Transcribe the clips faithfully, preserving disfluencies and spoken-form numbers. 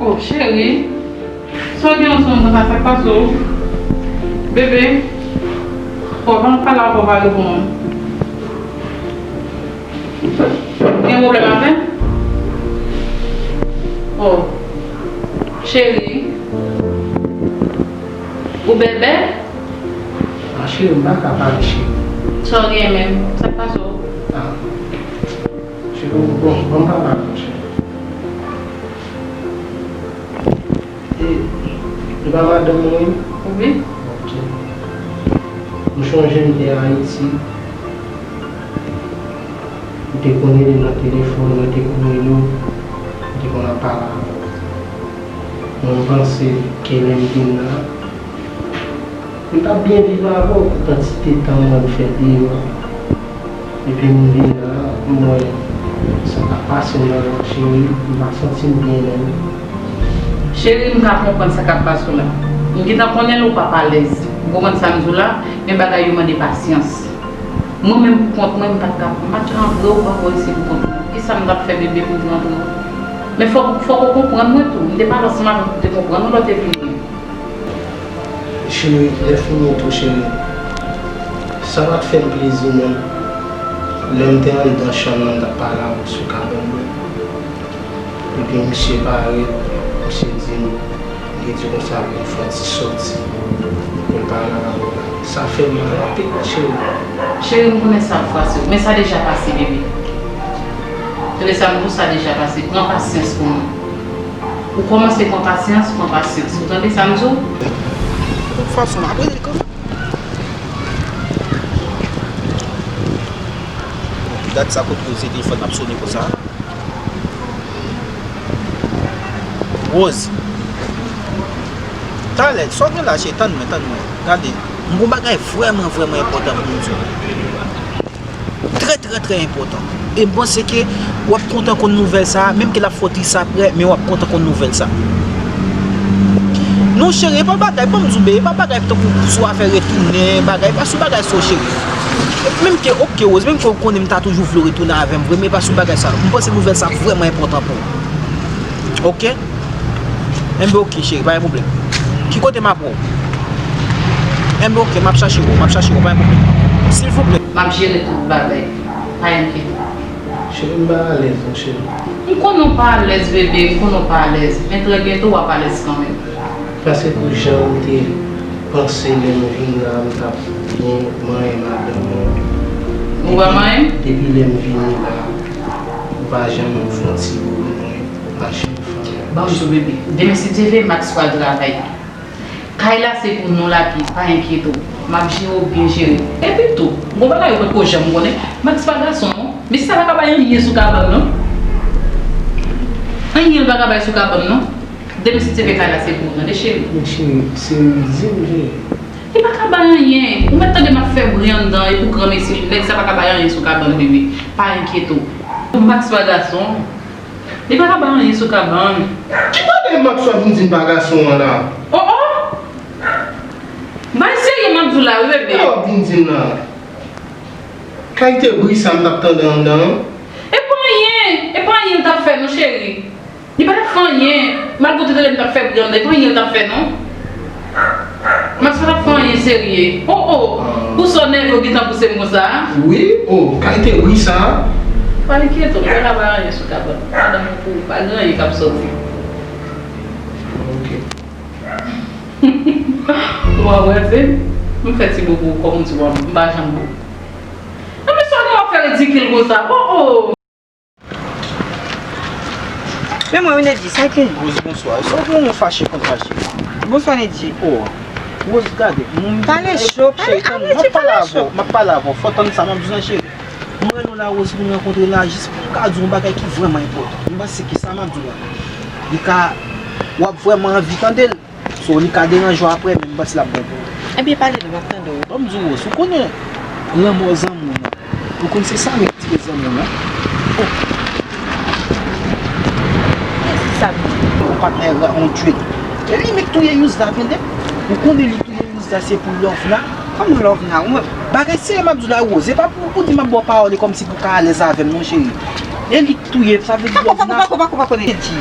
Oh, cheri, sa w gen ansanm konsa, sa k pase w? Bebe, oh, ban m pale avè w, pa reponn. Gen pwoblèm avè m? Oh, cheri, ou bèbè? Ah, cheri, m pa ka pale, cheri. Sa w gen menm? Sa k pase w? Ah, cheri, bon, ban m pale avè w, cheri. E, e pa madanm mwen? Wi. Ok. M chonje m te Ayiti. M te konn rele nan telefòn, mwen te konn rele w, m te konn ap pale avè w. Mwen, m panse ke lè m vin la, m t ap byen viv avè w pou kantite tan mwen fè deyò. Epi m vin la, m wè sa k ap pase m nan, cheri, m pa santi m byen menm. Cheri, m ka konprann sa k ap pase w la. M gentan konnen l ou p ap alèz. Ou konprann sa m di w la? Men bagay yo mande pasyans. Mwen menm pou kont mwen, m pa t ka, m pa t ka rantre w bò isi pou kont mwen. Kisa m t ap fè bebe pou m te rantre w? Men fòk, fòk ou konprann mwen tou. M te pale ansanm avè w pou w te konprann ou lè w te vini. Cheri, lè fini tou, cheri. Sa pa t fè m plezi menm. Lè m te anndan chanm nan, m t ap pale avè w sou kabann mwen. Epi misye parèt, misye di m, li di konsa pou m fè yon ti sòti, pou m pale avè w la. Sa fè m mal anpil, cheri. Cheri, m konnen sa ap frase w, men sa deja pase, bebe. Tande sa m di w, sa deja pase. Pran pasyans pou mwen. Ou kòmanse pran pasyans, pran pasyans. Ou tande sa m di w? Tout fason, m ap rele l kanmenm. Bon, ki dat sa kot Rose telefòn ap sonnen konsa? Rose. Talè, sa w gen la, cheri? Tann mwen, tann mwen. Gade, m gon bagay vrèman, vrèman enpòtan pou m di w. Trè, trè, trè enpòtan. E m panse ke w ap kontan konn nouvèl sa a, menm ke l ap fè w tris aprè, men w ap kontan konn nouvèl sa a. Non, cheri, e pa bagay, ban m di w, bebe, e pa bagay tankou sou afè retounen, bagay, e pa sou bagay sa, cheri. Menm ke, oke, Rose, menm ke w konnen m ta toujou vle w retounen avè m vre, men e pa sou bagay sa. M panse nouvèl sa a vrèman enpòtan pou w. Oke? Enben, oke, cheri, pa gen pwoblèm. Ki kote m ap wè w? Enben, oke, m ap chache w, m ap chache w, pa gen pwoblèm. Silvouplè. M ap jere tout bagay. Pa enkyete w. Cheri, m pa alèz non, cheri. M konnen w pa alèz, bebe, m konnen w pa alèz. Men trè byento w ap alèz kanmenm. Paske pou jan m te panse lè m vin la, m t ap byen manyen madanm mwen. Ou pa manyen? Depi lè m vini la, ou pa janm fè yon ti bo pou mwen. Mache fanm. Ban m di w, bebe, demen si Dye vle, Max pral travay. Kay la se pou nou l ap ye, pa enkyete w. M ap jere w byen jere. Epi tou, gon bagay ou potko janm konnen, Max pa gason non. Mesye sa pa ka bay anyen sou kabann non. Anyen l pa ka bay sou kabann non. Demen si Dye vle, kay la se pou ou, tande cheri. Men cheri, se m di m cheri. Li pa ka bay anyen. Ou mèt tande m ap fè bri anndan e pou granmesi, nèg sa pa ka bay anyen sou kabann bebe. Pa enkyete w. Max pa gason. Li pa ka bay anyen sou kabann. Ki bagay Max w ap vin di m pa gason an la? Oh oh! Bay serye m ap di w la wi bebe. Sa w ap vin di m la? Kalite bri sa m t ap tande anndan an? E pa anyen, e pa anyen l t ap fè non cheri. Li pa t ap fè anyen. Malgre w te tande m t ap fè bri anndan, e pa anyen l t ap fè non. Max pa t ap fè anyen serye. Oh oh! Pou sa w nève w gentan pouse m konsa a? Wi, oh, kalite wi sa a? Pa enkyete w, li pa ka bay anyen sou kabann. Madanm ou pou ou, pa gen anyen k ap sòti. Ok. Ou pa wè, se m fè ti bobo kòm ou di w, m pa janm. Nan men sa w gen w ap fè ridikil konsa. Oh oh! Men mwen, wi, Nedji, sa gen? Rose, bonswa. Sa w gen w fache konsa, cheri? Bonswa, Nedji. Oh, Rose, gade. Pale cho, pale, Nedji, pale cho. M ap pale avè w, m ap pale avè w. Fò w tann sa m ap di w la, cheri. Mwen rele w la, Rose, pou n rankontre la, jis pou m ka di w yon bagay ki vrèman enpòtan. M panse ke sa m ap di w la, li ka, w ap vrèman anvi tande l. So, li ka deranje w aprè, men m panse l ap bon pou ou. Ebyen, pale non, m ap tande w. Ban m di w, Rose, ou konnen lanmò zanmi w nan. Ou konn se sa m retire zanmi w nan. Oh. Kiyès ki sa m di? Yon patnè, yon twin. E li menm ki touye Yuzda, tande? Ou konnen li touye Yuzda, se pou love la. Kòman love la? Ou menm? Bagay serye m ap di w la, Rose. E pa pou, pou di m ap ba w pawòl e kòmsi pou w ka alèz avè m, non, cheri. E li k touye, sa vle di love la. Pako, pako, pako, pako, Nedji.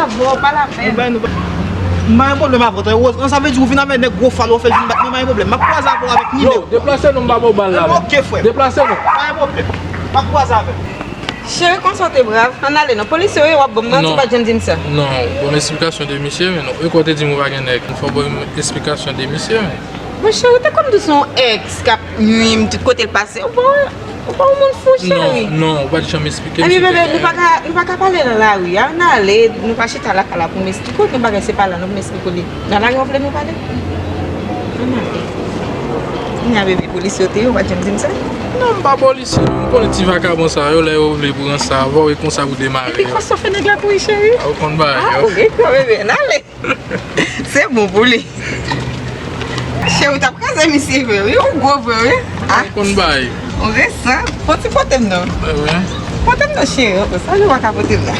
avè w, pale avè m. M pa gen pwoblèm avè w, tande, Rose. Sa vle di ou vin avè nèg gwo fal ou fè l vin bat mwen, m pa gen pwoblèm. M ap kwaze avè w avèk nimewo. Yo, deplase non, m ba w bal la. Ok, frè. Deplase non. Pa gen pwoblèm. M ap kwaze avè w. Cheri, konsa w te brav. Ann ale non. Polis yo ye, w ap ban m manti, ou pa t janm di m sa. Non, ban m esplikasyon de misye, men non. E kwa w te di m ou pa gen nèg. Fò w ban m esplikasyon de misye, men. Bon, cheri, ou te konn di se yon ex k ap nwi m tout kote l pase. Ou pa, ou pa yon moun fou, cheri. Non, non, ou pa t janm esplike m. Ebyen, bebe, nou pa ka, nou pa ka pale nan lari a. Ann ale, nou pa chita lakay la pou m esplike w yon bagay, se pa la non pou m esplike w li. Nan lari a w vle nou pale? Ann ale. Kounya, bebe, polis yo te ye, ou pa t janm di m sa? Non, m pa polisye, non. M konnen ti vakabon sa yo, lè yo vle pran sa avè w, e konsa pou demare yo. Epi konsa w fè nèg la kouri, cheri? A, ou konn bagay yo. A, ou gen kò, bebe, ann ale. Se bon pou li. Cheri, w t ap kraze misye vre, wi. Ou gwo vre, wi. A. Ou konn bay. Ou resan. Fò ti pote m non. Pote m non, cheri. Sa yo pa ka pote m la.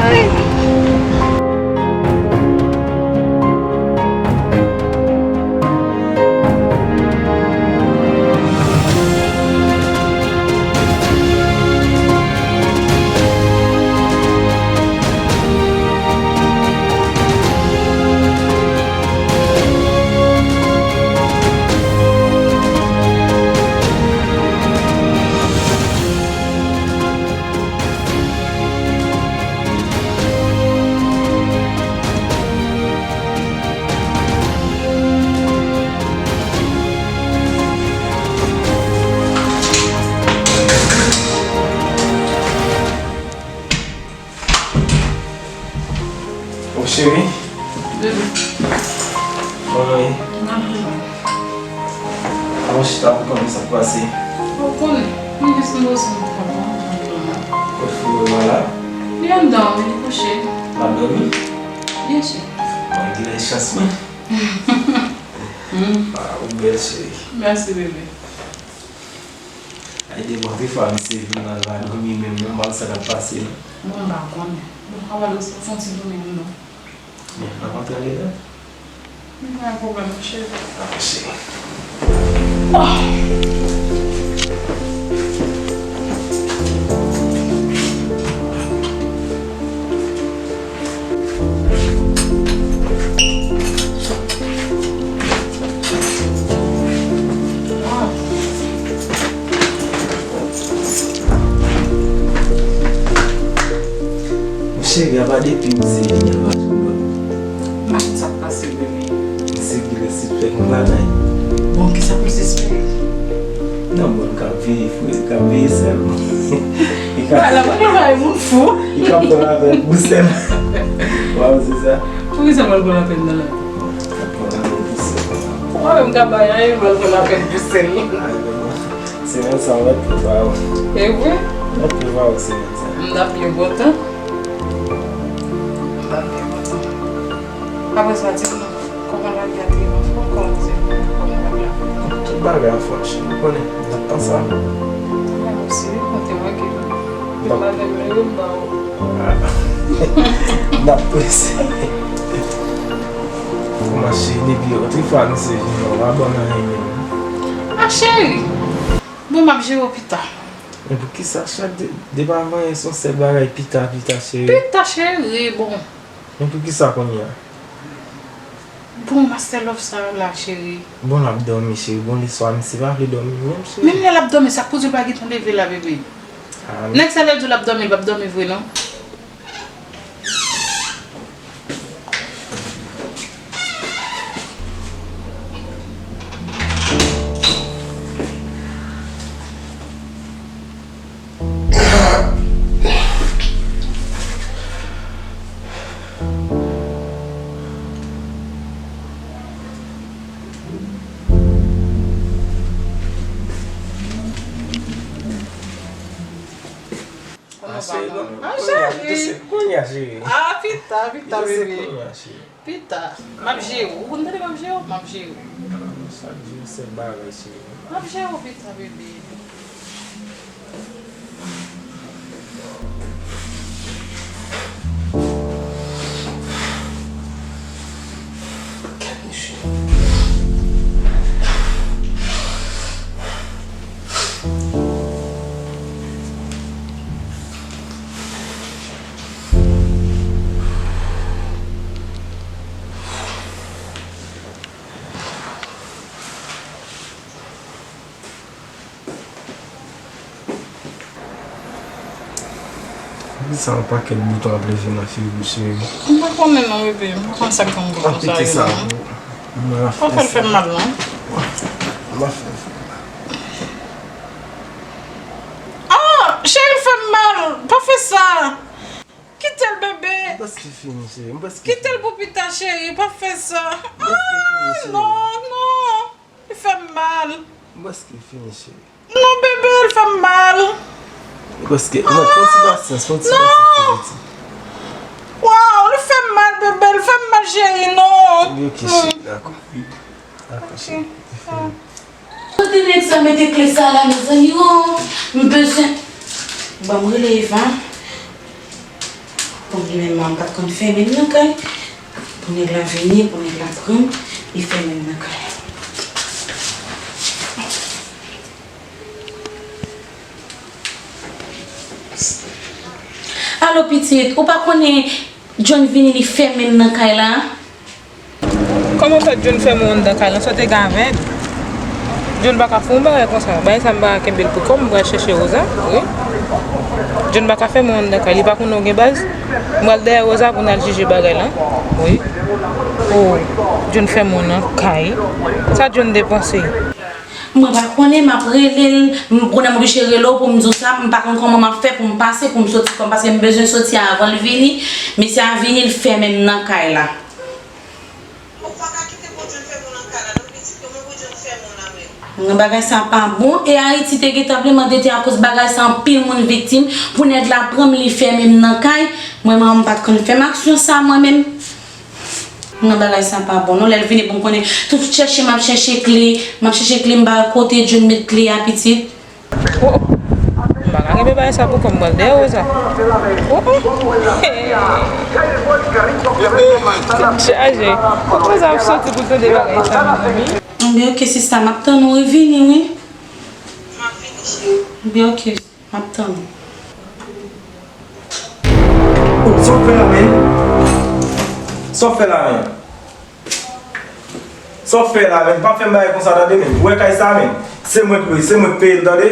Ay. Wi. N ap viv. Avan chita pou konnen sa k pase. Ou konnen. Mwen jis nan bosyon pou kontan. Kot Fiona la? Li anndan, wi, li kouche. L ap dòmi? Byen si. Mwen gen chans mwen. Ah, ou bèl cheri. Mèsi, bebe. Ay, de bon, defwa misye vin la, l pa dòmi menm non, m pa konn sa k ap pase non. Mwen pa konnen. Bon, avan l fè yon ti dòmi non. Byen, n ap antre andedan. Pa gen pwoblèm, cheri. Dakò, cheri. Cheri, apa depi misye vini, apa tou dòmi? M pa konn sa k pase, bebe. Misye gen lè sisipèk m pa nan. Bon, kisa pou l sisipèk? Non, bon, l ka veye fre, l ka veye sèl. Li ka... Ala, mwen pa yon moun fou. Li ka pran lapèn pou sèl. Waw, se sa. Poukisa mwen pran lapèn nan la? Li ka pran lapèn pou sèl. Mwen menm ka bay anyen, mwen pran lapèn pou sèl. Semèn sa, w ap prepare w. E vre? W ap prepare w semèn sa. M t ap byen kontan. M t ap byen kontan. Apre sa, di m non, kòman lavi a te ye anfòm, kòman se, kòman lavi a? Tout bagay anfòm, cheri, ou konnen, n ap ansanm. Mwen osi, wi, mwen te wè ke tout bagay mwen yo ba ou. Ah. N ap prese. Kòman cheri, depi otrefwa misye vini, w pa ban m anyen menm. Ah, cheri! Bon, m ap jere w pita. Men poukisa chak de, depi avan yè se yon sèl bagay pita, pita, cheri? Pita, cheri, bon. Men poukisa kounye a? Bon, Master Love sa la, cheri. Bon, l ap dòmi, cheri. Bon, lèswa, misye pa vle dòmi menm, cheri. Menm lè l ap dòmi, sa k pou di l pa gentan leve la, bebe? Ah, men... Nèg sa lè l di w l ap dòmi, l p ap dòmi vre, non. Kòman pa bon? Ah, cheri, kounye a, cheri. Ah, pita, pita, bebe. Pita. M ap jere w. Ou konn tande m ap jere w? M ap jere w. Chak jou se bagay, cheri. M ap jere w pita, bebe. Poukisa yon pakèt bouton ap leve nan figi w, cheri? M pa konnen non, bebe. M pa konn sa k gen bouton sa yo non. Pa fè l fè m mal non. M pa fè l fè m mal. Ah, cheri, l fè m mal. Pa fè sa. Kite l, bebe. M prèske fini, cheri. M prèske fini. Kite l pou pita, cheri. Pa fè sa. Ah, non, non. Li fè m mal. M prèske fini, cheri. Non, bebe, l fè m mal. M prèske, non, pran ti pasyans, pran ti pasyans, ti piti. Waw, li fè m mal, bebe, li fè m mal, cheri, non. Wi, ok, cheri, dakò. Dakò, cheri. Kote nèg sa mete kle sa la, mezanmi, oh, m bezwen. Ban m rele Eva. Bon, li menm, m pa t konn fèmen l nan kay. Pou nèg la vini, pou nèg la pran m, li fèmen l nan kay. Alo, pitit, ou pa konnen John vini, li fèmen l nan kay la? Kòman fè John fèmen w anndan kay lan? Sa w te gen avè l? John pa ka fè yon bagay konsa. Bagay sa m pa ka kenbe l pou kò m, m pral chèche Rosa, wi. John pa ka fèmen w anndan kay, li pa konnen w gen baz. M pral dèyè Rosa pou n al jije bagay lan, wi. Oh, John fèmen w nan kay. Sa John te panse? Mwen pa konnen, m ap rele l, m konnen m oblije rele w pou m di w sa, m pa konn kòman m ap fè pou m pase, pou m soti kò m, paske m bezwen soti avan l vini. Mesye a vini, l fèmen m nan kay la. Ou pa ka kite Bondye fè Non, bagay sa pa bon. E Ayiti te gentan ap mande te akoz bagay sa anpil moun viktim. Pou nèg la pran m li fèmen m nan kay. Mwen manman m pa t konn fè m aksyon sa mwen menm. Non, bagay sa pa bon. Non, lè l vini pou m konnen. Tout chèche m ap chèche kle. M ap chèche kle m pa kote John met kle a pitit. Oh, oh. M pa ka kenbe bagay sa pou kò m, m pral dèyè w sa. Oh, oh. Tèt chaje. Kòman sa ap soti pou tande bagay sa, mezanmi? Anben, ok, sista, m ap tann ou, wi, vini, wi. Anben, ok, m ap tann ou. Oh, sa w fè la, menn? Sa w fè la, menn? Sa w fè la, menn? Pa fè m bagay konsa, tande, menn. Ou wè kay sa, menn? Se mwen k lwe, se mwen k peye l, tande.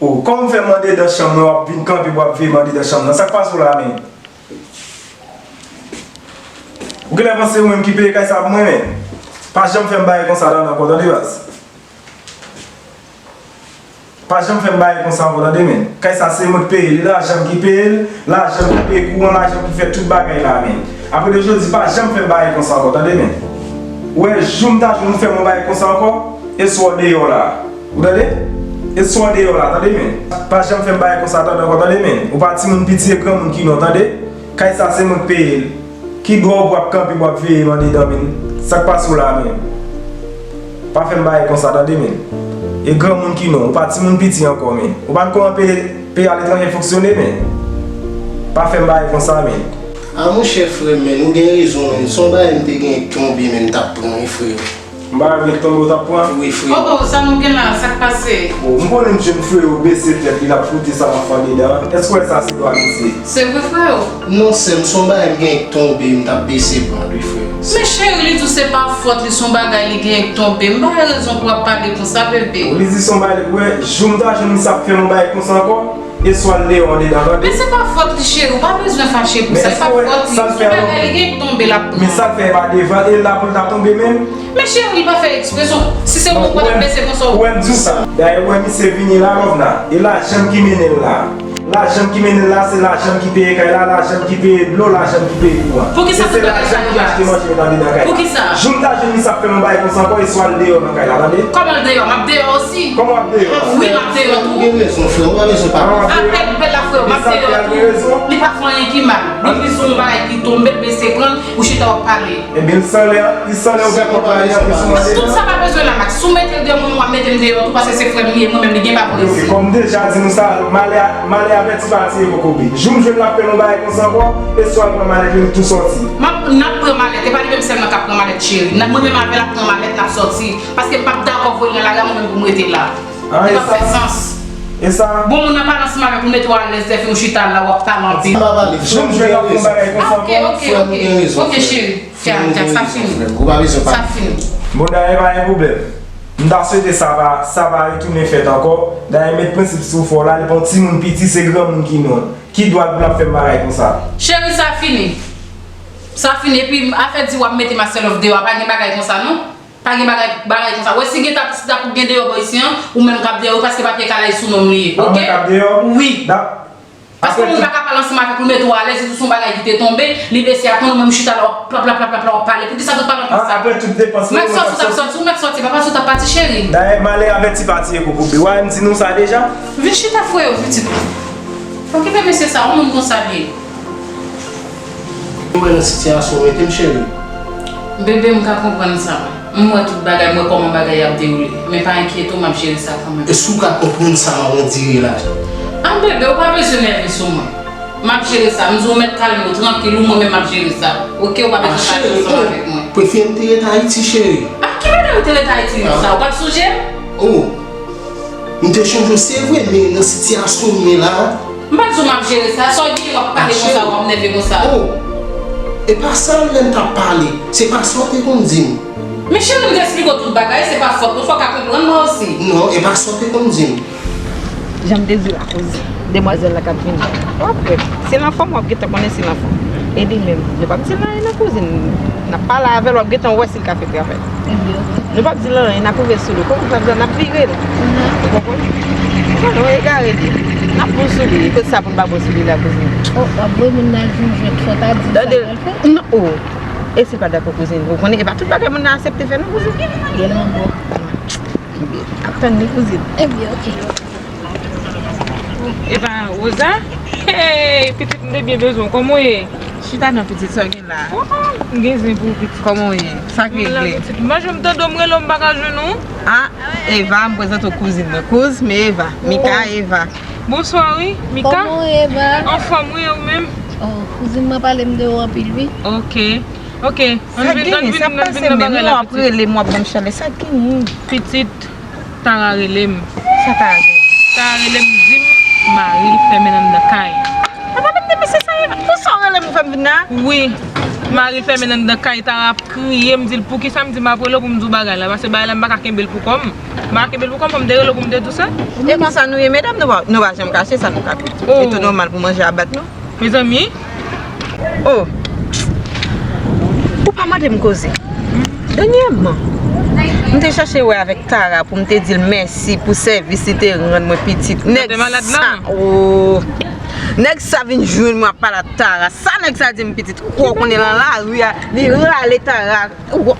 Oh, kòman w fè m andedan chanm mwen, w ap vin kanpe, w ap veye m andedan chanm nan. Sa k pase w la, menn? Ou genlè panse ou menm ki peye kay sa pou mwen, menn? Pa janm fè m bagay konsa, tande, ankò, tande, baz. Pa janm fè m bagay konsa ankò, tande, menn. Kay sa se mwen k peye l, e lajan m ki peye l, lajan m ki peye kouran, lajan m ki fè tout bagay la, menn. Apre de jodi, pa janm fè m bagay konsa ankò, tande, menn. Ou wè, jou m ta jwenn ou fè m yon bagay konsa ankò, e swa w deyò la. Ou tande? E swa w deyò la, tande, menn. Pa janm fè m bagay konsa, tande, ankò, tande, menn. Ou pa timoun piti, e granmoun ki non, tande. Kay sa se mwen k peye l. Ki dwa w pou w ap kanpe, pou w ap veye m andedan, menn? Sa k pase w la, menn? Pa fè m bagay konsa, tande, menn. E granmoun ki non, ou pa timoun piti ankò, menn. Ou pa konn kòman peyi, peyi aletranje fonksyone, menn. Pa fè m bagay konsa, menn. A monchè, frè m, menn, ou gen rezon, menn. Se yon bagay m te gen tonbe, menn, m t ap pran, wi, frè. M pa gen tonbe w t ap pran? Wi, frè. Oh, oh, sa nou gen la, sa k pase? Oh, m konnen m jwenn frè w bese tèt li, l ap koute sa m ap fè andedan. Èske w wè sa se dwa misye? Se vre, frè w? Non, sè m, se yon bagay m gen tonbe, m t ap bese pran l, wi, frè. Men cheri, li di w se pa fòt li, se yon bagay li gen tonbe. M pa wè rezon pou w ap pale konsa, bebe. Li di se yon bagay, wè, jou m ta jwenn misye ap fè m yon bagay konsa ankò. E swa l deyò andedan, tande. Men se pa fòt li, cheri, ou pa bezwen fache pou sa, e pa fòt li. Se yon bagay li gen tonbe l ap pran. Men sa l fè e pa devan e l la pou l ta tonbe menm? Men cheri, li pa fè eksprè, si se mwen ou pa t ap blese konsa. Ou wè m di w sa. Dayè ou wè misye vini la, Lovna. E lajan m ki mennen l la. Lajan m ki mennen l la, se lajan m ki peye kay la, lajan m ki peye dlo, lajan m ki peye kouran. Poukisa tout bagay sa yo pa? E se lajan m ki achte manje met andedan kay la. Poukisa? Jou m ta jwenn misye ap fè m yon bagay konsa ankò, e swa l deyò nan kay la, tande. Kòman l deyò? M ap deyò osi. Kòman w ap deyò? Wi, m ap deyò tou. Ou gen rezon, frè. Ou pa bezwen pale. Apèl bèl la, frè, m ap deyò tou. Li pa fè anyen ki mal. Li jis yon bagay ki tonbe, l bese pran l, ou chita w ap pale. Ebyen, li sanlè, li sanlè ouvè pòt la, li antre sou mwen. Tout sa pa bezwen la, Max. Si w mete l deyò, mwen, m ap mete m deyò tou, paske se frè m li ye, mwen menm, li gen pa bon resi. Ok, kòm m deja di nou sa, malè, malè avèti pa tiye kokobe. Jou m jwenn l ap fè yon bagay konsa ankò, e swa l pran malèt li, li tou sòti. M ap, n ap pran malèt, e pa li menm sèlman k ap pran malèt, cheri. N ap, mwen menm avè l ap pran malèt, n ap sòti. Paske m p ap dakò voye l nan lari a, mwen menm pou m rete la. Li p ap fè sans. E sa? Bon, moun nan pale ansanm avèk ou, mete w alèz, lè fini w chita la, w ap pale anpil. Sa pa pale, frè m gen rezon. Jou m jwenn l ap fè yon bagay konsa ankò. Ok, ok, ok. Ok, cheri. Tya, tya, sa fini. Ou pa bezwen pale. Sa fini. Bon, dayè pa gen pwoblèm. M ta swete sa pa, sa pa retounen fèt ankò. Dayè met prensip sou fò la, li pa yon timoun piti, se granmoun ki non. Ki dwa l pou l ap fè m bagay konsa? Cheri, sa fini. Sa fini. Epi, afè di w ap mete Master Love deyò a, pa gen bagay konsa, non. Pa gen bagay, bagay konsa. Wè, si gen ta, si ta pou gen deyò bò isi an, ou menm k ap deyò, wi, paske papye kay la e sou non m li ye, ok? A, mwen k ap deyò? Wi. Paske moun pa ka pale ansanm avèk ou, mete w alèz, li di se yon bagay ki te tonbe, li bese a konn ou menm chita la, w ap plap, plap, plap, plap, plap, w ap pale. Poukisa tout pale anpil sa? Apre tout depans mwen, mwen t ap sòti. Ou mèt sòti, ou mèt sòti, papa sòt ap pati, cheri. Dayè, malè avèti pa tiye kokobe. Wa m di nou sa deja? Vin chita frè yo, pitit. Okipe mesye sa, yon moun konsa l ye. Ou wè nan sitiyasyon w mete m, cheri. Bebe, m ka konprann sa. M wè tout bagay, m wè kòman bagay ap dewoule. Men pa enkyete w, m ap jere sa kanmenm. Èske w ka konprann sa m ap andire la? A, bebe, ou pa bezwen nève sou mwen. M ap jere sa. M di w mèt kalme w, trankil, ou mwen menm m ap jere sa. Oke, ou pa bezwen pale konsa avèk mwen. Prefere m te ret Ayiti, cheri. A, ki bagay ou te ret Ayiti sa? Ou pa t sonje m? Oh. M te chonje w, se vre, men nan sitiyasyon m ye la. M pa di w m ap jere sa. Sa w genyen w ap pale konsa, w ap nève konsa. Oh! E pa sa lè m t ap pale. Se pa sa w te konn di m. Men cheri, m te esplike w tout bagay, se pa fòt ou, fò w ka konprann mwen osi. Non, e pa sa w te konn di m. Jan m te di w la, kouz demwazèl la k ap vini. W ap wè. Se lanfòm, w ap gentan konnen se lanfòm. E li menm, nou p ap di l anyen nan kouzin. N ap pale avè l, w ap gentan wè si l ka fè travay. Nou p ap di l anyen, n ap ouvè sou li. Kòm n ap di l, n ap vire l. Ou konprann? Non, non, egare li. N ap bon sou li. Kot sa pou n pa bon sou li la, kouzin? Oh, w ap voye moun nan al jwenn jwèt, fò w ta di l sa l pral fè. Non, oh. E si l pa dakò, kouzin? Ou konnen, e pa tout bagay moun nan aksepte fè, non, kouzin? Gen lanmò. Ap tann li, kouzin. Ebyen, oke. Epa, Rosa? Hey, pitit, m te byen bezwen w. Kòman w ye? Chita non, pitit, sa w gen la? Oh, oh, m gen zen pou w, pitit. Kòman w ye? Sa k regle? M la, pitit. M pa janm tande w, m rele w, m pa ka jwenn ou. Ah, Eva, m prezante w kouzin mwen. Kouz, men Eva. Mika, oh. Eva. Bonswa, wi. Mika? Kòman w ye, Eva? Anfòm, wi, ou menm? Oh, kouzin mwen pale m de ou anpil, wi. Ok. Ok. Sa k genyen? Sa k pase menm? Ou ap rele m, w ap ban m chalè. Sa k genyen? Pitit, Tara rele m. Sa Tara gen? Tara rele m, di m mari l fèmen anndan kay. Apa menm de mesye sa ye? Pou sa w rele m pou fè m vin la? Wi. Mari l fèmen anndan kay, Tara ap kriye, m di l poukisa, m di m ap rele w pou m di w bagay la. Paske bagay la m pa ka kenbe l pou kò m. M pa ka kenbe l pou kò m, fò m te rele w pou m te di w sa. E konsa nou ye, medam, nou pa, nou pa janm kache sa nou ka fè. Oh. E tou nòmal pou manje a bat nou. Mezanmi. Oh. Ou pa mande m koze. Dènyèman, m te chache wè avèk Tara pou m te di l mèsi pou sèvis li te rann mwen, pitit. Nèg sa, oh. Nèg sa vin jwenn mwen ap pale ak Tara. Sa nèg sa di m, pitit. Ou kwè w konnen nan lari a, li rale Tara. Ou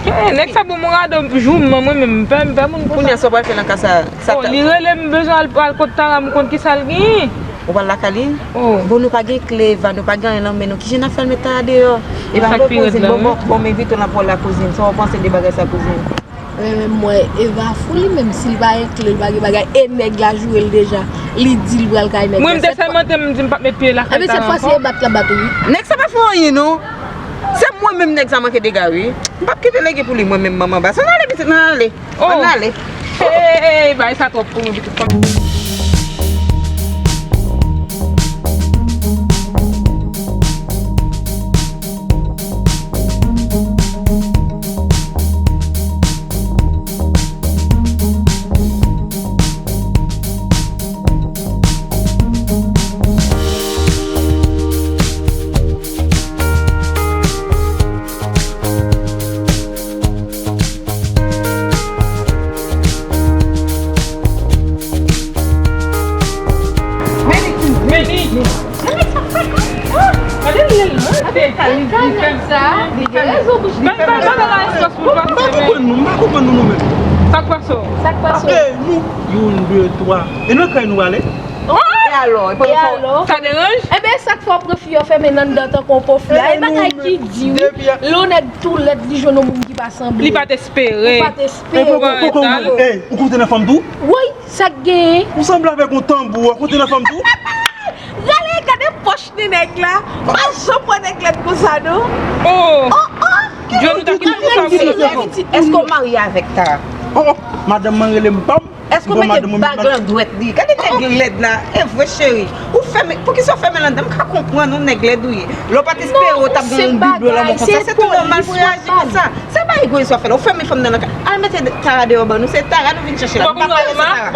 Eh, nèg sa bon, mwen gade w, jou m, mwen menm, m pè, m pè moun konsa. Kounye a, sa w pral fè nan ka sa? Sa oh, li rele m, bezwen al, al kot Tara, m konn ki sa l genyen. Ou pral lakay li? Oh. Bon, nou pa gen kle, Eva, nou pa gen anyen nan men nou. Kijan n ap fè al met Tara deyò? Eva, m dwe kouzin, bon, bon, bon, m envite w nan pwòl la, kouzin. Sa w panse de bagay sa, kouzin? Mwen menm, mwen, Eva fou li menm, si l pa gen kle, l pa gen bagay, e nèg la joure l deja. Li di l pral kay nèg la. Mwen, m te sèmante, m di m p ap met pye lakay Tara ankò. Ebyen, sèt fwa si e bat l ap bat ou, wi. Nèg sa pa fè anyen, non. Se mwen menm nèg sa manke dega, wi. M p ap kite lege pou li, mwen menm manman baz. Ann ale, pitit, ann ale. Oh. Ann ale. Hey, hey, hey, bay sa twòp pou mwen, pitit fanm. Meni! Meni! Gade l, li fè m sa. Li gen rezon, bouch li fè m sa. M pa konprann nou, m pa konprann nou, nou menm. Sa k pase w? Sa k pase w? Apre nou, youn, de, twa. E nan kay nou ale? E alò? E alò? Sa deranj? Ebyen, sa k fè w pran fi yo fèmen anndan tankou yon pofya? E bagay ki di, wi. Lè yon nèg tou lèd, li jwenn yon moun ki pa sanble. Li pa t espere. Ou pa t espere. Ou konte nan fanm tou? Woy, sa k genyen? Ou sanble avèk yon tanbou, ou konte nan fanm tou? Rale, gade pòch de nèg la. Pa janm wè nèg lèd konsa, non. Oh. Oh, oh. Jwenn ou ta ki pou sa, wi. Èske w marye avèk Tara? Oh, oh. Madanm mwen rele m pa m. Èske w mete bag nan dwèt li? Gade nèg lèd la. E vre, cheri. Ou fèmen, poukisa w fèmen l anndan? M ka konprann ou, nèg lèd ou ye. Lè w pa t espere w t ap gen yon bib lanmò konsa, se tou nòmal pou w reyaji konsa. Se pa egoyis w ap fè la. Ou fèmen fanm nan nan kay. Al mete Tara deyò ban nou. Se Tara nou vin chèche la. Nou pa prale san Tara.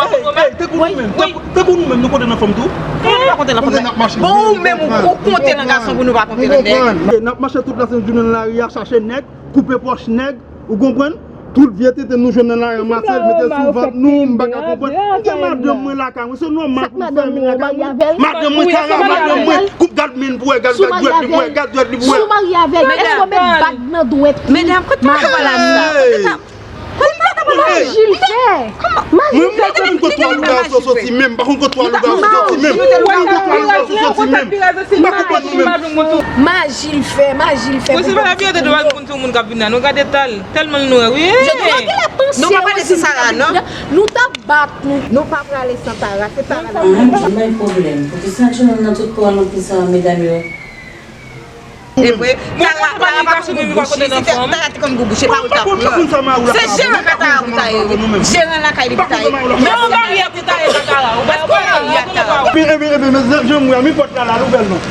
Tankou nou menm, tankou nou menm, nou konte nan fanm tou? Kòman nou pa konte nan fanm? Bon, ou menm, ou konte nan gason pou nou pa konte nan nèg? N ap mache tout lasent jounen nan lari a, chache nèg, koupe pòch nèg, ou konprann? Tout vye tenten nou jwenn nan lari a, mete sou vant nou, m pa ka konprann. M gen madanm mwen lakay mwen, se nòmal pou m fèmen lakay mwen. Madanm mwen, Tara, madanm mwen, koup, gad men pou wè, gad dwèt li pou wè, gad dwèt li pou wè. Si w marye avè l, èske w met bag nan dwèt li? Medam, kote w pral la sa? Maji l fè. Maji l fè. Mwen, m pa konn kot twa lougawou sa soti menm, m pa konn kot twa lougawou sa soti menm. M pa konn kot twa lougawou sa soti menm. M pa konprann nou menm. Maji l fè, maji l fè. Bon, se pa la verite de bagay moun, tout moun k ap vin la. Nou gade tal, tèlman l nwè, wi. Nou pa prale san Tara, non. Nou t ap bat nou. Nou pa prale san Tara, se Tara. Ahn, ki bay pwoblèm. Poukisa Johnny nan tout pòl anpil sa, medam yo? E vre, Tara, Tara pa konn gwo bouch. Si Tara te konn gwo bouch, se pa ou l t ap pran. Se jeran kay Tara pou ta ye, wi. Jeran lakay li pou ta ye. Men yon baryè pou ta ye, Tara. Ou bay yon baryè, Tara. Ebyen, ebyen, ebyen, men jan m wè a, men pòt la la, l ouvè l non.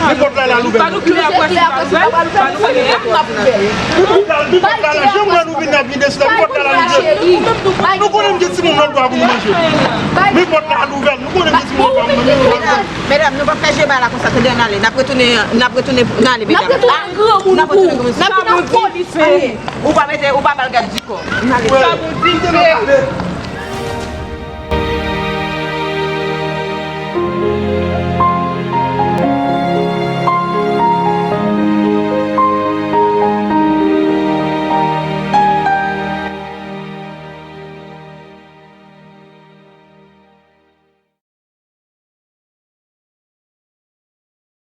Men pòt la la, l ouvè l non. Pa nou klè, pa nou klè. Men pòt la, men pòt la la, jan m wè nou vin la, vin desi la, men pòt la la, l ouvè l. Nou konnen m gen timoun lòt bò a pou nou manje. Men pòt la, l ouvè l. Nou konnen m gen timoun lòt bò a pou nou manje. Medam, nou p ap fè je ba la konsa, tande, ann ale. N ap retounen, n ap retounen, n ale, medam. N ap retounen granmoun pou ou. N ap vin ak polis pou ou. Ou pa mete, ou pa ba l gad di kò. N ale. Sa bon, di m te nan pale.